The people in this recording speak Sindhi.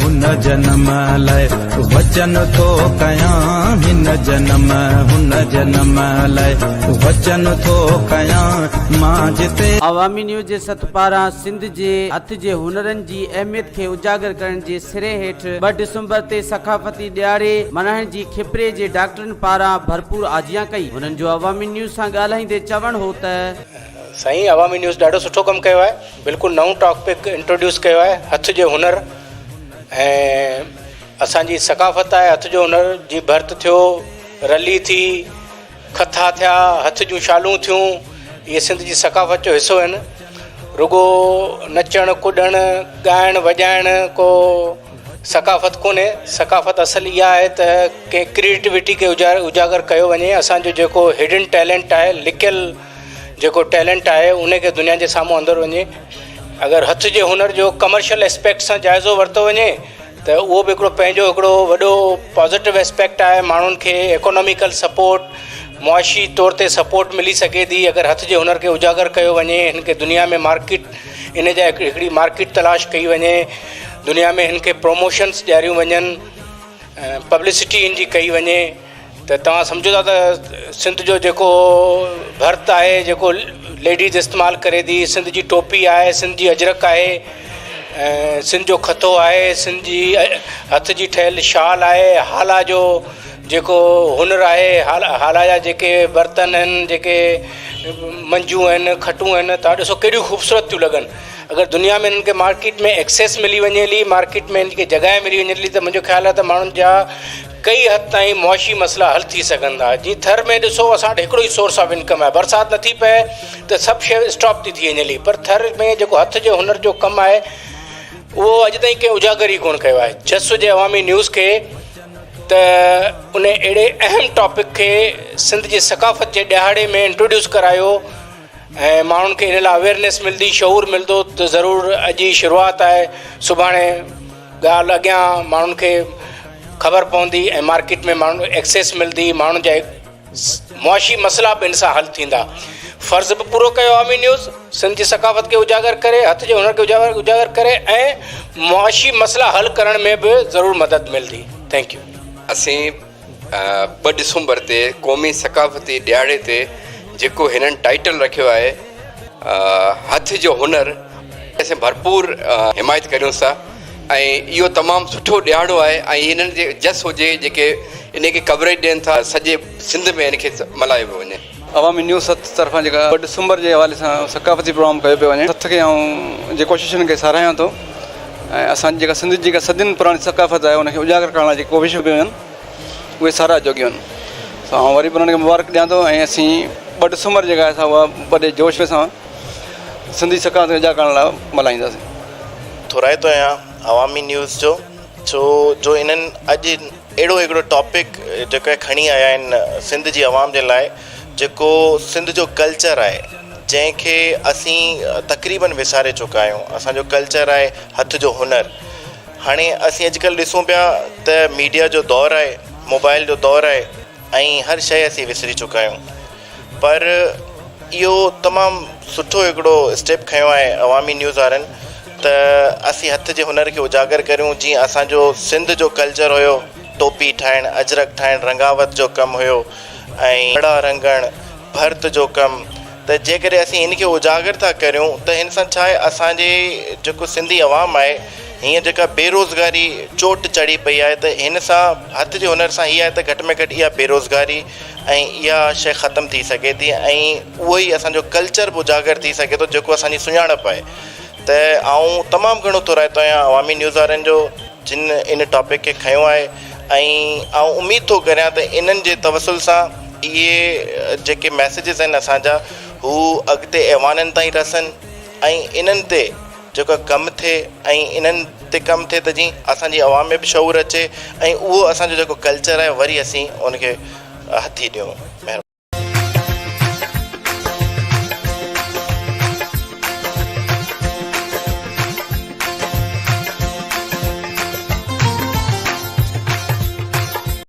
هن جنم لئه وچن ٿو ڪيان هن جنم هن جنم لئه وچن ٿو ڪيان مان جتي. عوامي نيوز جي سٿ پاران سنڌ جي هٿ جي هنرن جي اهميت کي اجاگر ڪرڻ جي سري هيٺ 2 ڊسمبر تي ثقافتي ڏهاڙي ملهائڻ جي کپري جي ڊاڪٽرن پاران ڀرپور آجيان ڪئي. هنن جو عوامي نيوز سان ڳالهائيندي چوڻ هو ته. سائين عوامي نيوز ڏاڍو سٺو ڪم ڪيو آهي بلڪل نئون ٽاپڪ انٽروڊيوس ڪيو آهي هٿ جو هنر ۽ اسان جي ثقافت آهي هٿ جو هنر جي ڀرت ٿيو رلي ٿي کٿا ٿيا هٿ جون شالون ٿيون اهي سنڌ جي ثقافت جو حصو آهن رڳو نچڻ ڪڏڻ ڳائڻ وڄائڻ ڪو ثقافت ڪونهي ثقافت اصل اها آهي ته ڪنهن ڪريئيٽوٽي کي اجاگر ڪيو وڃي اسانجو جيڪو هڊن ٽيلنٽ آهي لڪيل جيڪو ٽيلنٽ آهي ان کي دنيا جي سامهون آندو وڃي اگر هٿ جي هنر جو ڪمرشل اسپيڪٽ سان جائزو ورتو وڃي ته اهو به هڪڙو پنهنجو هڪڙو وڏو پازيٽو اسپيڪٽ آهي ماڻهن کي اڪاناميڪل سپورٽ معاشي طور تي سپورٽ ملي سگهي ٿي اگر هٿ جي هنر کي اجاگر ڪيو وڃي هن کي دنيا ۾ مارڪيٽ ان جا هڪڙي مارڪيٽ تلاش ڪئي وڃي دنيا ۾ هن کي پروموشنس ڏياريون وڃن پبلسٽي هن جي ڪئي وڃي ته توهان سمجهو ٿا ته سنڌ جو جيڪو ڀرت آهي جيڪو ليڊيز استعمال ڪري ٿي سنڌ جي ٽوپي آهي سنڌ جي اجرڪ آهي سنڌ جو کٿو آهي سنڌ جي هٿ جي ٺهيل شال آهي هالا جو جيڪو هنر آهي هالا جا جيڪي برتن آهن جيڪي منجون آهن کٽون آهن توهان ڏسو ڪيڏيون خوبصورت ٿيون لڳن اگر دنيا ۾ انهن کي مارڪيٽ ۾ ايڪسيس ملي وڃي هلي مارڪيٽ ۾ انهن کي جڳهه ملي وڃي هلي ته منهنجو خيال آهي ته ماڻهن جا ڪئي حد تائين معاشي مسئلا حل ٿي سگهن ٿا جي ٿر ۾ ڏسو اسان وٽ هڪڙو ئي سورس آف انڪم آهي برسات نٿي پئي ته سڀ شيء اسٽاپ ٿي ٿي وڃي هلي پر ٿر ۾ جيڪو هٿ جي هنر جو ڪم آهي اهو اڄ تائين ڪنهن اجاگر ئي ڪونه ڪيو آهي جس هجي عوامي نيوز کي ته ان اهڙي اهم ٽاپڪ کي سنڌ جي ثقافت جي ڏهاڙي ۾ انٽروڊيوس ڪرايو ۽ ماڻهن کي ان لاء اويئرنيس ملندي شعور ملندو ته ضرور اڄ جي شروعات آهي سڀاڻي ڳالهه اڳيان ماڻهن کي خبر پوندي ۽ مارڪيٽ ۾ ماڻهن کي ايڪسيس ملندي ماڻهن جا معاشي مسئلا به ان سان حل ٿيندا فرض به پورو ڪيو عوامي نيوز سنڌ جي ثقافت کي اجاگر ڪري هٿ جي هنر کي اجاگر اجاگر ڪري ۽ معاشي مسئلا حل ڪرڻ ۾ به ضرور مدد ملندي thank you. اسين 2 ڊسمبر تي قومي ثقافتي ڏهاڙي تي جيڪو هنن ٽائيٽل رکيو آهي هٿ جو هنر اسين ڀرپور حمايت ڪريون ٿا ۽ اهو تمام سٺو ڏهاڙو آهي ۽ هنن جي جس هجي جيڪي ان کي ڪوريج ڏين ٿا سڄي سنڌ ۾ ان کي ملهايو پيو وڃي. عوامي نيوز سٿ طرفان جيڪا 2 ڊسمبر جي حوالي سان ثقافتي پروگرام ڪيو پيو وڃي سٿ کي آئون جي ڪوششن کي ساراهيان ٿو ۽ اسان جي جيڪا سنڌ جي جيڪا صدين پراڻي ثقافت آهي ان کي اجاگر ڪرڻ لاء جيڪي ڪوششون پيون وڃن اهي ساراهه جوڳيون آهن سو آئون وري به انهن کي مبارڪ ڏيان ٿو ۽ اسين 2 ڊسمبر جيڪا آهي سا اها وڏي جوش سان سنڌي ثقافت کي اجاگر ڪرڻ لاء ملهائينداسين. ٿورائتو آهيان عوامي نيوز جو ڇو جو انهن اڄ اهڙو هڪڙو ٽاپڪ جيڪو آهي کڻي آيا آهن سنڌ جي عوام جي لاء جيڪو سنڌ جو ڪلچر آهي جنهن کي اسين تقريبن وساري چڪا آهيون اسان جو ڪلچر آهي هٿ جو هنر هاڻي اسين اڄڪلهه ڏسون پيا ته ميڊيا جو دور آهي موبائل جو دور آهي ۽ هر شيء اسين وسري چڪا آهيون پر اهو تمام سٺو هڪڙو اسٽيپ کنيو آهي عوامي نيوز وارن ته اسين هٿ جي هنر کي اجاگر ڪريون جيئن اسان جو سنڌ جو ڪلچر هيو ٽوپي ٺاهڻ اجرڪ ٺاهڻ رنگاوت جو ڪم هيو ۽ وڙا رنگڻ ڀرت جو ڪم ته جيڪڏهن اسين هن کي اجاگر ٿا ڪريون ته هن سان ڇا آهي اسان جي جيڪو سنڌي عوام آهي هينئر جيڪا بيروزگاري چوٽ چڙهي پئي آهي ته هن سان هٿ جي هنر سان هي آهي ته گهٽ ۾ گهٽ اها بيروزگاري ۽ اها شيء ختم ٿي سگهي ٿي ۽ اهو ئي اسان جو ڪلچر به اجاگر ٿي سگهي ٿو جيڪو اسان جي سڃاڻپ آهي ته آئون تمام گهڻو ٿورائتو آهيان عوامي نيوز وارن جو جن ان ٽاپڪ کي کنيو آهي ۽ آئون اميد ٿو ڪريان ته انهن جي توسل سان اهي جيڪي ميسيجز آهن اسان جا هو اڳتي ايوانن تائين رسن ۽ انهن تي جيڪو ڪم ٿئي ۽ انهن تي ڪم ٿئي ته جيئن اسان جي عوام ۾ به شعور اچي ۽ اهو اسان جو جيڪو ڪلچر آهي وري اسين ان کي هٿي ڏيون. مهرباني.